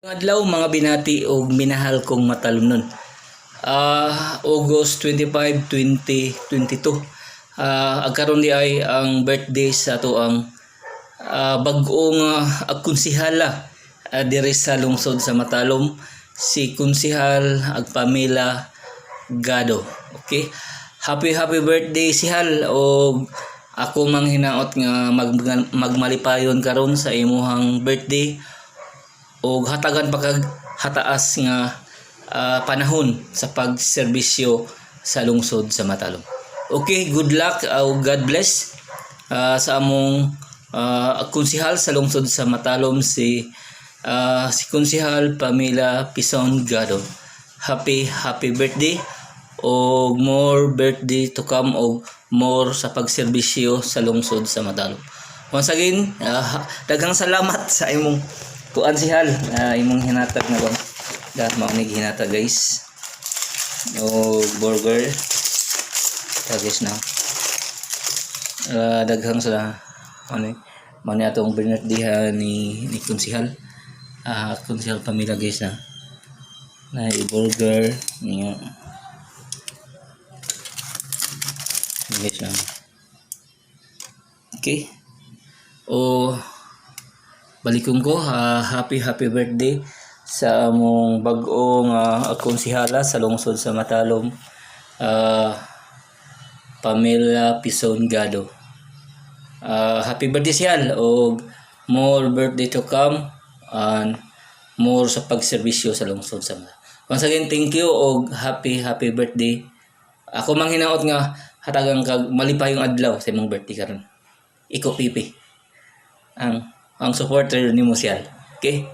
Adlaw, mga binati og minahal kong matalomnon. August 25, 2022. Agkaron di ay ang birthday sa ato ang bag-ong konsehala diri sa lungsod sa Matalom, si Konsihal ag Pamela Gado. Okay? Happy happy birthday, Sihal, og ako mang hinaot nga magmalipayon karon sa imuhang birthday og hatagan pa kag hataas nga panahon sa pagserbisyo sa lungsod sa Matalom. Okay, good luck o God bless sa among konsihal sa lungsod sa Matalom, si Konsihal Pamela Pison Gado. Happy happy birthday og more birthday to come og more sa pagserbisyo sa lungsod sa Matalom. Once again, daghang salamat sa imong kuan, sihal, imong hinatag na ba? Dapat mao ni hinatag, guys. O burger. Ta, guys, na. Daghang sa ano mao ni atong birthday ni Konsihal. Konsihal Pamela, guys, na. Na burger niya. Guys na. Okay. O balikon ko, happy happy birthday sa among bag-ong konsehala sa lungsod sa Matalom, Pamela Pison Gado. Happy birthday, sihal, og more birthday to come and more sa pagserbisyo sa lungsod sa Matalom. Once again, thank you og happy happy birthday. Ako mang hinaot nga hatagan kag malipayong adlaw sa imong birthday karon. Iko pipi. Ang supporter nimo, sihal. Okay?